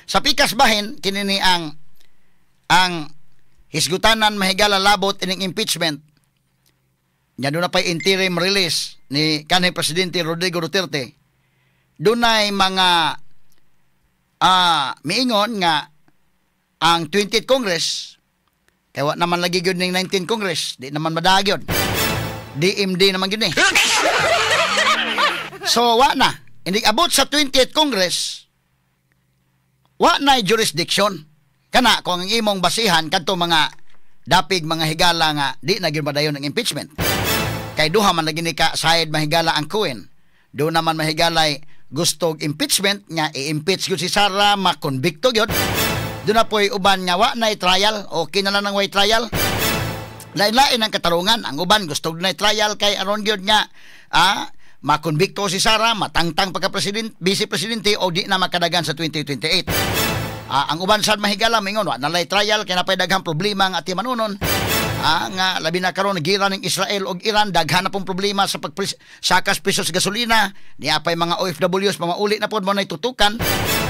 Sa pikas bahin kini ni ang hisgutanan, mahigala, labot ining impeachment nya doon na pa'y interim release ni kanhi Presidente Rodrigo Duterte. Dunay mga miingon nga ang 20th Congress kay wa naman lagi gyud ning 19th Congress, di naman madaag yun. DMD naman gyud ni. So wa na hindi abot sa 20th Congress, wa na jurisdiction kana kung ang imong basihan kadto mga dapig mga higala nga di na gyud madayon ang impeachment. Kay duha man lagi ni ka side, mahigala, ang coin. Do naman mahigalay gusto og impeachment nga i-impeach gyud si Sara, makonbikto gyud. Do na po'y uban nga wa na trial, okay na lang ang way trial. Lain-lain ang katarungan. Ang uban gusto na trial kay aron gyud nga makonbikto si Sara, matangtang pagka president, vice presidente o di na makadagan sa 2028. Ang uban sad, mahigala, mingon wa na lay trial kay napay daghang problema ang ati manunon. Nga labi na karon gira ng Israel og Iran, daghan na pong problema sa pagsakas presyo sa gasolina, niya pay mga OFWs mamauli na pod mo na tutukan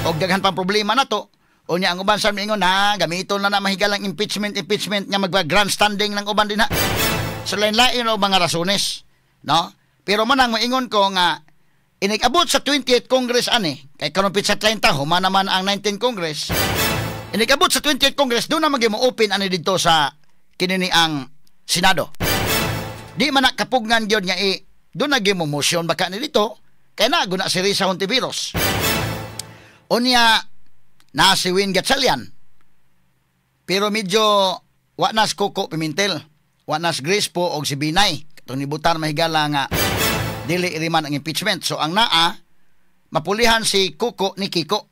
og daghan pang problema nato. Unya ang uban sa mingon na gamiton na na mahigalang impeachment impeachment nga magba grandstanding ng uban din ha. So lain-lain og mga rasones, no? Pero manang moingon ko nga inig-abot sa 20th Congress ani kay karon pitsa 30 human naman ang 19th Congress. Inig-abot sa 20th Congress do na mo open ani didto sa kinini ang Senado. Di man nakapugngan gyud nga do na mo motion baka ni dito kay na guna si Risa Hontiveros. Unya na si Win Gatchalian. Pero medyo wa na si Coco Pimentel, wa na si Grace po og si Binay. Katong nibutar, mahigala, nga dili iriman ang impeachment. So ang naa mapulihan si Coco ni Kiko.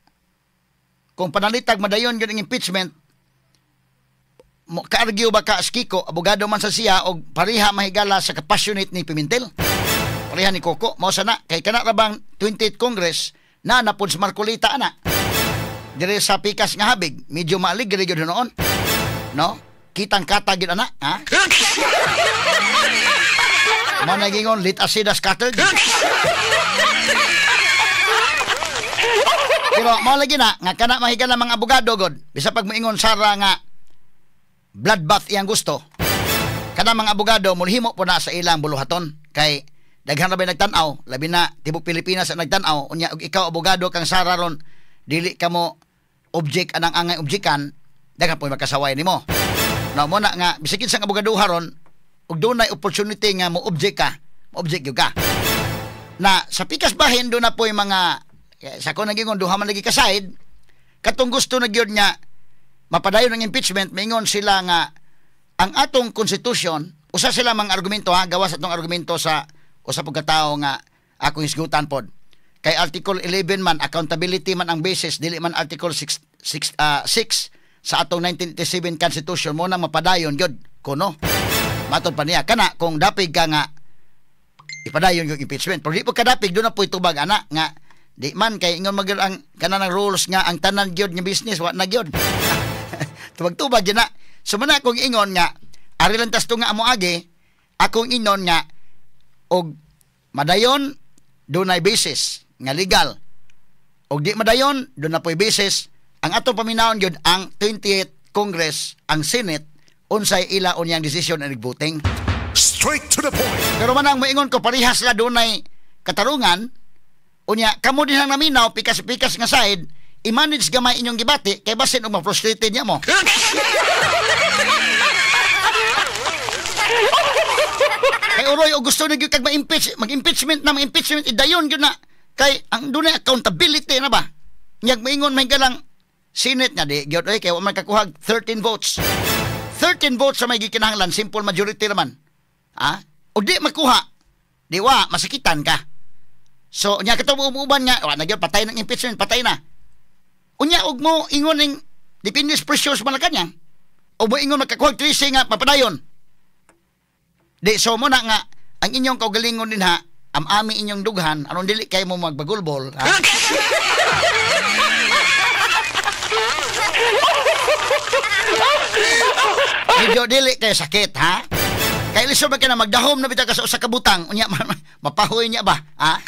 Kung panalitag madayon gyud ang impeachment, kaargue ba ka si Kiko, abogado man sa siya og pareha, mahigala, sa kapassionate ni Pimentel. Pareha ni Coco, mao sana kay kana ra bang 20th Congress na napod sa Marcoleta ana. Dire sa pikas nga habig, medyo maaligre gyud noon. No? Kitang kata gyud ana, ha? Mo nagingon, let us see the scattered. Pero mao lagi na nga kana, mahigala, mga abogado god, bisa pag moingon Sara nga bloodbath iyang gusto. Kana mga abogado mulhimo po na sa ilang buluhaton kay daghan ra bay nagtan-aw, labi na tibok Pilipinas ang nagtan-aw. Unya og ikaw abogado kang Sara ron, dili ka mo object anang angay objekan, daghan po makasaway nimo. No mo na nga bisag kinsang abogado ron ug dunay opportunity nga mo object ka, mo object gyud ka. Na sa pikas bahin do na po yung mga sa ko nagingon duha man lagi ka side katong gusto na gyud nga mapadayon ang impeachment, mingon sila nga ang atong constitution, usa sila mga argumento ha, gawas atong argumento sa usa pud ka tawo nga akong hisgutan pod. Kay Article 11 man, accountability man ang basis, dili man Article 6, 6, 6 sa atong 1987 Constitution mo nang mapadayon gyud kuno. Matod pa niya kana kung dapig ka nga ipadayon yung impeachment. Pero di po kadapig, doon na po itubag ana nga di man kay ingon magyud ang kanang rules nga ang tanan gyud nga business wa na gyud. Tubag-tubag yun na. So man akong ingon nga ari lang tas nga amo agi akong ingon nga og madayon dunay basis nga legal. Og di madayon doon na po'y basis ang atong paminawon gyud ang 28th Congress, ang Senate, unsay ila unyang desisyon ang voting. Straight to the point. Pero manang moingon ko parehas la dunay katarungan. Unya kamo din ang naminaw pikas-pikas nga side, i-manage gamay inyong gibati kay basin og ma-frustrated niya mo. Kay uroy og gusto na gyud kag ma-impeach, mag-impeachment na, mag-impeachment idayon gyud na kay ang dunay accountability na ba. Nyag moingon may galang Senate nga di gyud oy kay wa man kakuhag 13 votes. 13 votes sa may gikinahanglan, simple majority raman. Ha? O di makuha, di wa masakitan ka. So nya kato uban nga wa na gyud patay ng impeachment, patay na. Unya og mo ingon ning depende sa pressure sa Malacañang. O mo ingon makakuha 13 nga mapadayon. Di so mo na nga ang inyong kaugalingon din ha, am-ami inyong dughan aron dili kay mo magbagulbol, ha? Medyo dili kay sakit ha. Kay lisod ba kay na magdahom na bitaw ka sa usa ka butang unya mapahoy niya ba, ha?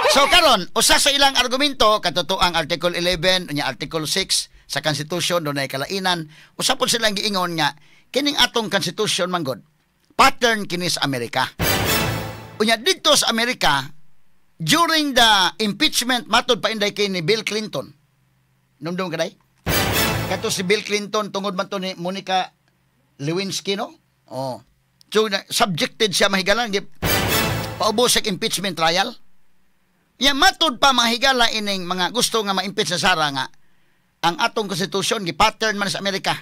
So karon, usa sa ilang argumento katotoang Article 11 unya Article 6 sa Constitution dunay kalainan, usa pud silang giingon nga kining atong Constitution manggod pattern kini sa Amerika. Unya didto sa Amerika during the impeachment, matod pa, Inday, kay ni Bill Clinton. Numdum ka, day? Kato si Bill Clinton, tungod man to ni Monica Lewinsky, no? Oh. So subjected siya, mahigalan, paubos sa impeachment trial. Ya matod pa, mga higala, ining mga gusto nga ma-impeach sa Sara nga ang atong konstitusyon gi-pattern man sa Amerika.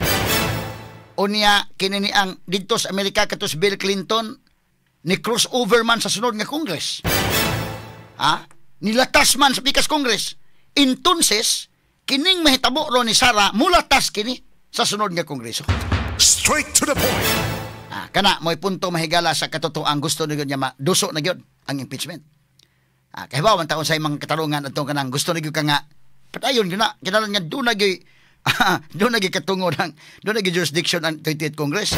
Unya kini ni ang didto sa Amerika, kato si Bill Clinton ni crossover man sa sunod nga Congress. Ha? Nilatas man sa pikas Congress. Entonces, kining mahitabo ro ni Sara, mulatas kini sa sunod nga Kongreso. Straight to the point. Ah, kana mo'y punto, mahigala, sa katotoang gusto na gyud niya maduso na gyud ang impeachment. Ah, kay ba man taon sa imong katarungan atong kanang gusto na gyud ka nga patayon gyud na, kinahanglan nga doon na gyud katungod ang doon na gyud jurisdiction ang 28th Congress.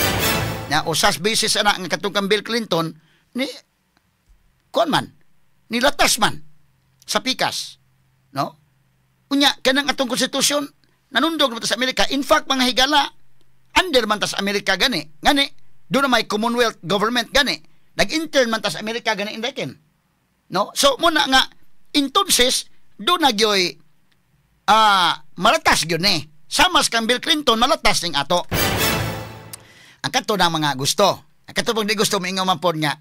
Na usas basis ana nga katong kang Bill Clinton ni kuan man, nilatas man sa pikas, no? Unya kanang atong konstitusyon nanundog man ta sa Amerika. In fact, mga higala, under man ta sa Amerika gani. Gani doon na may Commonwealth government gani. Nag-intern man ta sa Amerika gani, Inday Ken. No? So muna nga entonces doon na gyoy malatas gyud ni. Samas kang Bill Clinton, malatas ning ato. Ang kato na mga gusto. Ang kato pag di gusto, moingon man pod nga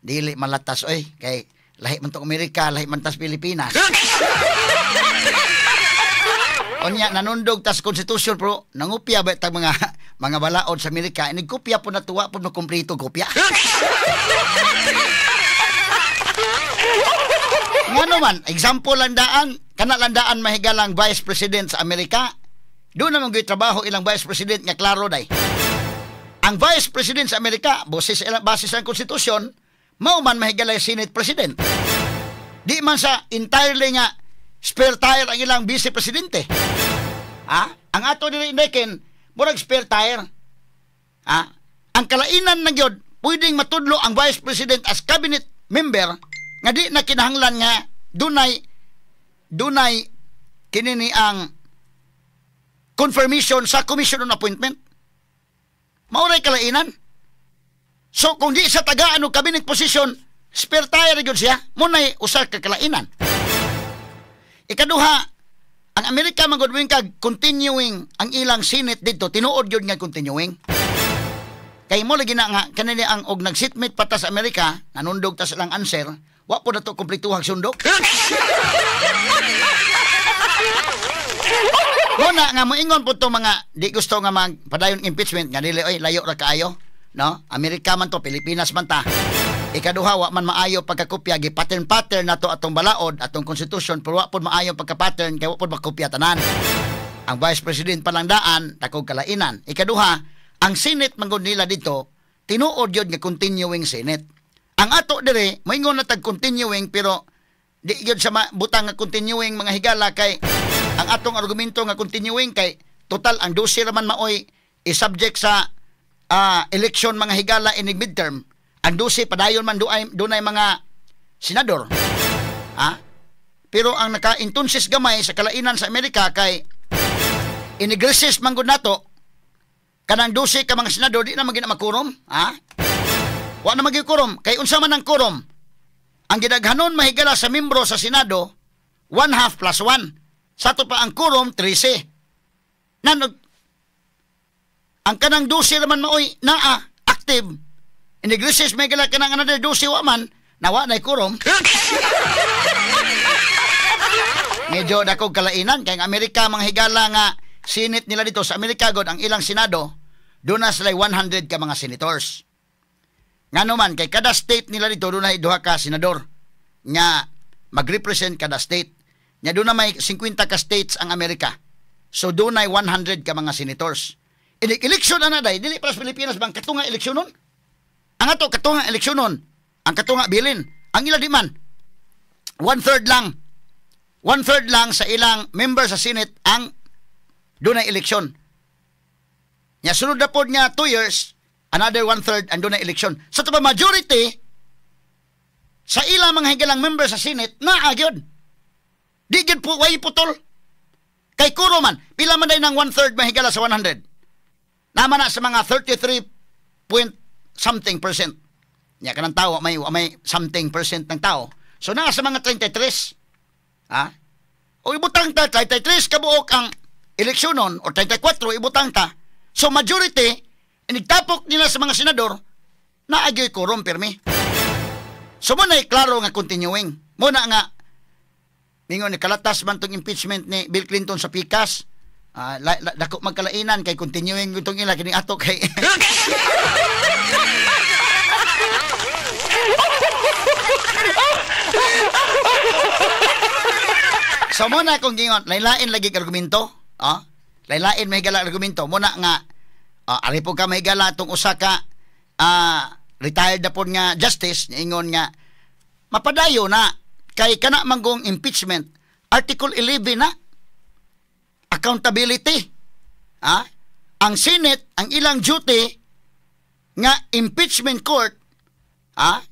dili malatas oy, kay lahi man to Amerika, lahi man tas Pilipinas. Unya nanundog tas konstitusyon pero nangupya ba tag mga balaod sa Amerika, inig kopya po natuwa po no kumpleto kopya. Ngano man, example lang daan, kana lang daan, mahigalang, vice president sa Amerika. Doon naman gyud trabaho ilang vice president nga klaro day. Ang vice president sa Amerika, boses ilang base sa konstitusyon, mao man, mahigalay, Senate President. Di man sa entirely nga spare tire ang ilang vice presidente. Ha? Ang ato diri, Inday Ken, murag spare tire. Ha? Ang kalainan na gyud, pwedeng matudlo ang vice president as cabinet member nga di na kinahanglan nga dunay kini ni ang confirmation sa Commission on Appointment. Mauray kalainan. So kung di sa tagaan og cabinet position, spare tire gyud siya, munay usa ka kalainan. Ikaduha, ang Amerika man gud kag continuing ang ilang Senate dito, tinuod gyud nga continuing. Kay mo lagi na nga kanini ang og nag-seatmate pa ta sa Amerika, nanundog ta sa ilang answer, wa po na to kumpletuhag sundok. Muna nga moingon po to mga di gusto nga magpadayon impeachment nga dili oy, layo ra kaayo, no? Amerika man to, Pilipinas man ta. Ikaduha, wa man maayo pagkakopya, gi pattern pattern nato atong balaod, atong constitution, pero wa pod maayo pagka-pattern kay wa pod makopya tanan. Ang vice president pa lang daan takog kalainan. Ikaduha, ang Senate man gud nila dito, tinuod gyud nga continuing Senate. Ang ato dire, moingon na tag continuing pero di gyud sa butang nga continuing, mga higala, kay ang atong argumento nga continuing kay total ang 12 raman maoy i-subject sa election, mga higala, inig midterm. Ang 12 padayon man dunay mga senador. Ha? Pero ang naka-entonces gamay sa kalainan sa Amerika kay inig-recess man gud nato kanang 12 ka mga senador, di na man gina makurom, ha? Wa na magyud quorum kay unsa man ang quorum? Ang gidaghanon, mahigala, sa membro sa Senado, one half plus one. Sa ato pa ang quorum 13. Nanog ang kanang 12 naman maoy naa active. Inig-recess may gala kanang another 12, wa man nawa na quorum. Medyo dakog kalainan kay ang Amerika, mga higala, nga Senate nila dito sa Amerika god, ang ilang Senado doon na sila 100 ka mga senators. Ngano man kay kada state nila dito doon ay duha ka senador nga mag-represent kada state. Nya doon na may 50 ka states ang Amerika. So doon ay 100 ka mga senators. Inig eleksyon na na day, dili para sa Pilipinas bang katunga eleksyon nun? Ang ato katunga eleksyon nun, ang katunga bilin, ang ila di man. One third lang. One third lang sa ilang member sa Senate ang doon ay eleksyon. Nya sunod na pod nga 2 years, another one third ang doon ay eleksyon. Sa pa majority, Sa ilang mga higalang member sa Senate, naa gyud. Di gyud po way putol. Kay quorum man, pila man day ng 1/3 mga higala sa 100? Naman na sa mga 33 point something percent. Nya kanang tao may something percent ng tao. So naa sa mga 33. Ha? O ibutang ta 33 kabuok ang eleksyonon o 34 ibutang ta. So majority inigtapok nila sa mga senador na agyoy quorum pirmi. So mo na klaro nga continuing. Muna nga mingon ni kalatas man tong impeachment ni Bill Clinton sa pikas. Dako magkalainan kay continuing itong ila kini ato kay So muna kung gingon, lailain lagi argumento, ah? Lailain mahigala argumento. Muna nga ari po ka mahigala tong usa ka retired na po nga justice, ingon nga mapadayo na kay kana manggong impeachment article 11 na accountability. Ah? Ang Senate ang ilang duty nga impeachment court,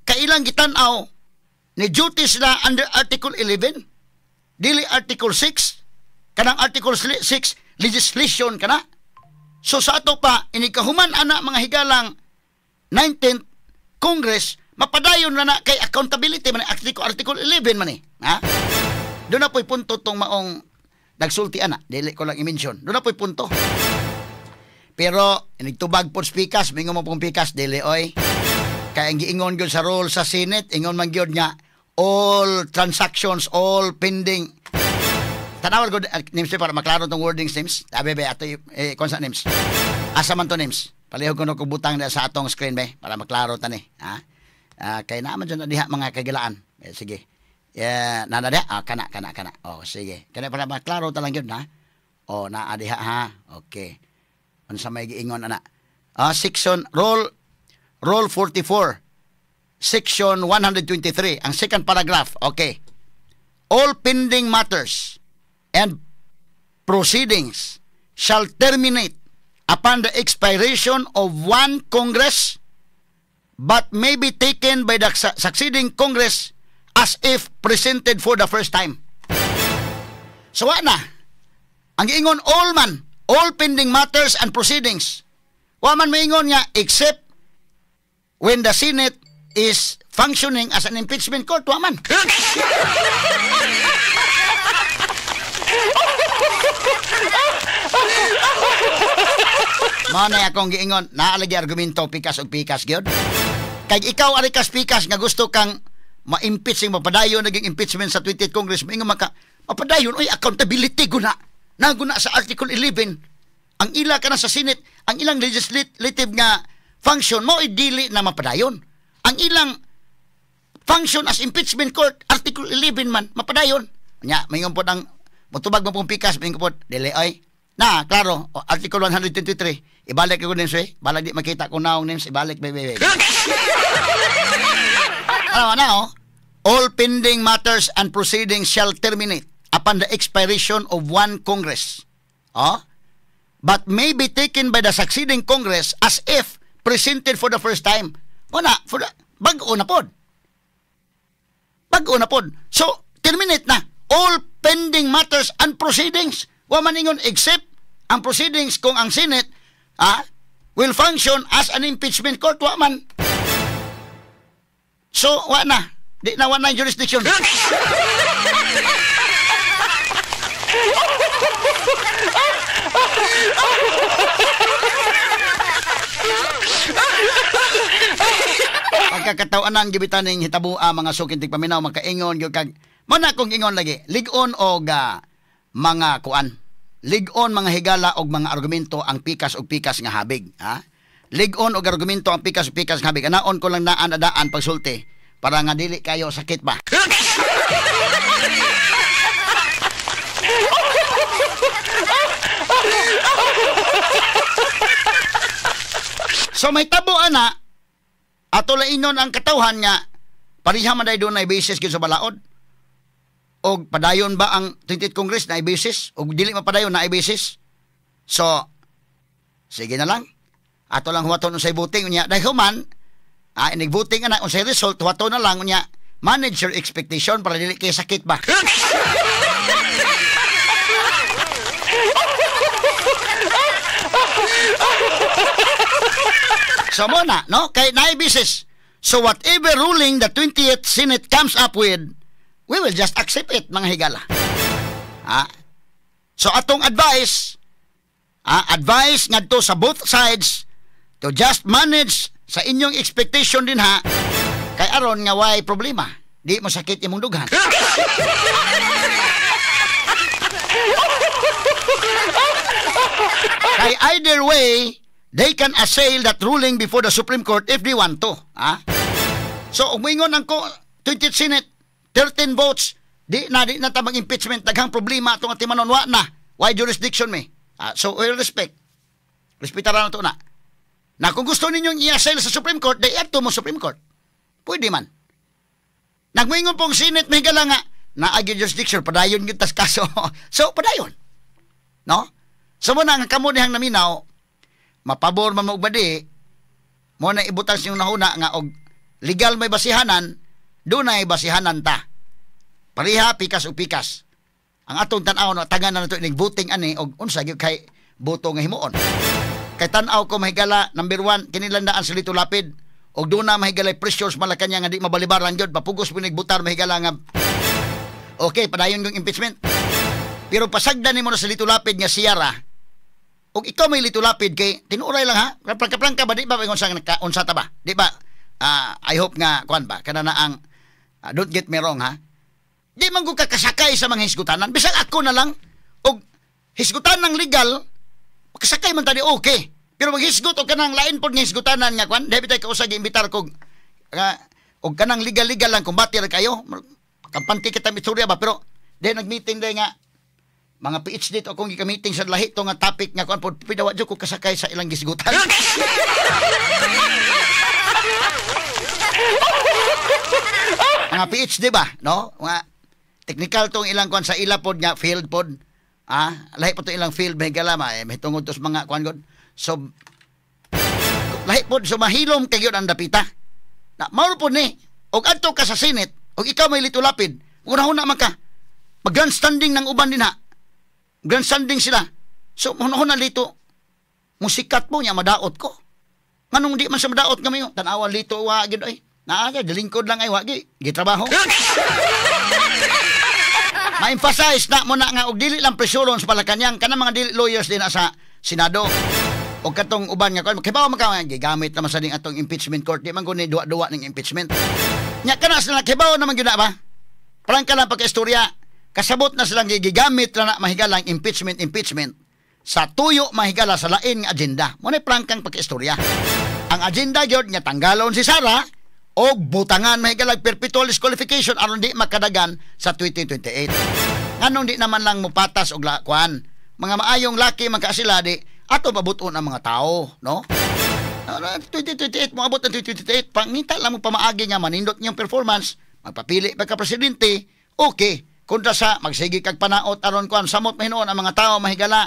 kailang gitan-aw ni duty sila under article 11, dili article 6, kanang article 6 legislation kana. So sa ato pa inikahuman ana mga higalang 19th Congress, mapadayon na na kay accountability man article 11 man eh. Ha? Doon na po'y punto tong maong nagsulti ana, dili ko lang i-mention. Doon na po'y punto. Pero inigtubag po pikas, mingon mo pong pikas dili oy. Kay ang giingon gyud sa role sa Senate, ingon man gyud nga all transactions, all pending. Tanawal ko names para maklaro tong wordings names. Abi be ato eh kon sa names. Asa man to names? Palihog ko no kung butang na sa atong screen be para maklaro tani, ha? Kay naman dyan na diha mga kagilaan. Eh, sige. Yeah, na diha. Ah, kana. Oh, sige. Kaya para maklaro ta lang yun, ha? Oh, naa diha ha. Okay. Unsa may giingon ana? Section roll 44. Section 123, ang second paragraph. Okay. All pending matters and proceedings shall terminate upon the expiration of one Congress, but may be taken by the succeeding Congress as if presented for the first time. So, wa na. Ang giingon, all man, all pending matters and proceedings. Wa man maingon nga, except when the Senate is functioning as an impeachment court, wa man. Mao na akong giingon, naalagi argumento pikas og pikas gyud. Kay ikaw ari kas pikas nga gusto kang ma-impeach sing mapadayon naging impeachment sa 20th Congress, maingon man ka mapadayon oy accountability guna. Naguna sa article 11. Ang ila kana sa Senate, ang ilang legislative nga function mo dili na mapadayon. Ang ilang function as impeachment court article 11 man mapadayon. Nya maingon pod ang motubag mo pong pikas, maingon pod dili oy. Na, klaro, article 123. Ibalik ko names eh. Balag di makita kung naong names, ibalik be. Ano na oh? All pending matters and proceedings shall terminate upon the expiration of one Congress. Oh? But may be taken by the succeeding Congress as if presented for the first time. Wala, for the, bag-o na pod. Bag-o na pod. So, terminate na. All pending matters and proceedings. Wa man ingon except ang proceedings kung ang Senate will function as an impeachment court, wa man. So, wa na. Di na wa na jurisdiction. Pagkakatawanan gibitan ning hitabua mga suking tigpaminaw makaingon gyud kag mo na kong ingon lagi lig-on og mga kuan. Lig-on mga higala og mga argumento ang pikas og pikas nga habig, ha? Lig-on og argumento ang pikas og pikas nga habig. Anaon ko lang naan adaan pagsulti para nga dili kayo sakit ba. So may tabo ana ato lainon ang katawhan nga pareha man day dunay basis gyud sa balaod. Og padayon ba ang 20th Congress na basis og dili mapadayon na basis? So sige na lang. Ato lang huwaton unsay voting unya dahil human inig voting ana unsay result huwaton na lang unya Manage your expectation para dili kay sakit ba. So mo na, no? Kay naay basis. So whatever ruling the 20th Senate comes up with, we will just accept it, mga higala. Ha? So atong advice, advice ngadto sa both sides to just manage sa inyong expectation din ha, kay aron nga way problema. Di mo sakit imong dughan. Kay either way, they can assail that ruling before the Supreme Court if they want to. Ha? So, umingon ang ko, 20th Senate, 13 votes, di na ta mag-impeachment, daghang problema itong atimanon, wa na. Why jurisdiction me? So, we respect. Respetaran na ito na. Na kung gusto ninyong i-assail sa Supreme Court, di adto mo Supreme Court. Pwede man. Nagmuingon pong Senate, may gala nga, naagi jurisdiction, padayon yung tas kaso. So, padayon. No? So, muna, ang kamo nihang naminaw, mapabor man mo og badi, mo na ibutang siyong nahuna nga og legal may basihanan, dunay basihanan ta. Pareha pikas o pikas. Ang atong tan-aw na tagan na nato ining voting ani og unsa gyud kay boto nga himuon. Kay tan-aw ko mahigala number 1 kinilandaan sa Lito Lapid og duna mahigalay pressures Malacañang nga di mabalibaran gyud, papugos pinigbutar mahigala nga okay padayon yung impeachment. Pero pasagdan nimo na sa Lito Lapid nga siyara. Og ikaw may Lito Lapid kay tinuray lang ha. Prangka-prangka ba di ba ingon sa unsa ta ba? Di ba? I hope nga kuan ba kana na ang don't get me wrong ha. Di man ko kakasakay sa mga hisgutanan. Bisag ako na lang og hisgutan ng legal makasakay man tani okay. Pero maghisgot og kanang lain pod nga hisgutanan nga kuan, di bitay kausa giimbitar kog og kanang legal-legal lang kumbati ra kayo. Kampante kita istorya ba pero di nagmeeting day nga mga PhD to akong gika-meeting sa lahi to nga topic nga kuan pod pidawa jud ko kasakay sa ilang gisgutan. Mga PhD ba, no? Mga technical tong ilang kuan sa ila pod nga field pod. Lahi po to ilang field mahigala ma eh, mahitungod to sa mga kuan god. So lahi pod so mahilom kay gyud ang dapita. Na mao pod ni og adto ka sa Senate og ikaw may Lito Lapid, una-una man ka. Mag grandstanding ng uban din ha. Grandstanding sila. So una-una Lito, musikat mo niya madaot ko. Nganong di man sa madaot nga mayo, tan-awa Lito wa gyud ay. Naa gyud lingkod lang ay wa gyud, gitrabaho. Ma-emphasize na mo na nga og dili lang presuron sa Malacañang kanang mga dili lawyers din na sa Senado. Og katong uban nga kay bawo man ka gigamit naman sa ning atong impeachment court, di man guni duwa-duwa ning impeachment. Nya kana sila kibaw naman gyud na ba? Prangka lang pagka-istorya. Kasabot na silang gigamit na mahigalang impeachment sa tuyo mahigala sa lain nga agenda. Mo na prangkang pagka-istorya. Ang agenda gyud nga tanggalon si Sara og butangan mahigalag perpetual disqualification aron di makadagan sa 2028. Nganong di naman lang mupatas og kuan. Mga maayong laki man ka sila di ato pabuton ang mga tao, no? 2028 moabot ang 2028, pangita lang mo pamaagi nga manindot niyong performance, magpapili pa ka presidente, okay. Kontra sa magsige kag panaot aron kuan samot mahinuon ang mga tao mahigala.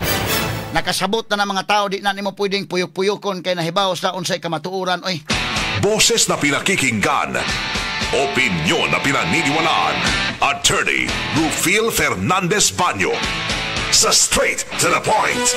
Nakasabot na ng mga tao di na nimo pwedeng puyok-puyokon kay nahibaw sa unsay kamatuoran oy. Boses na pinakikinggan, opinyon na pinaniniwalaan. Attorney Rufil Fernandez Banyo sa Straight to the Point.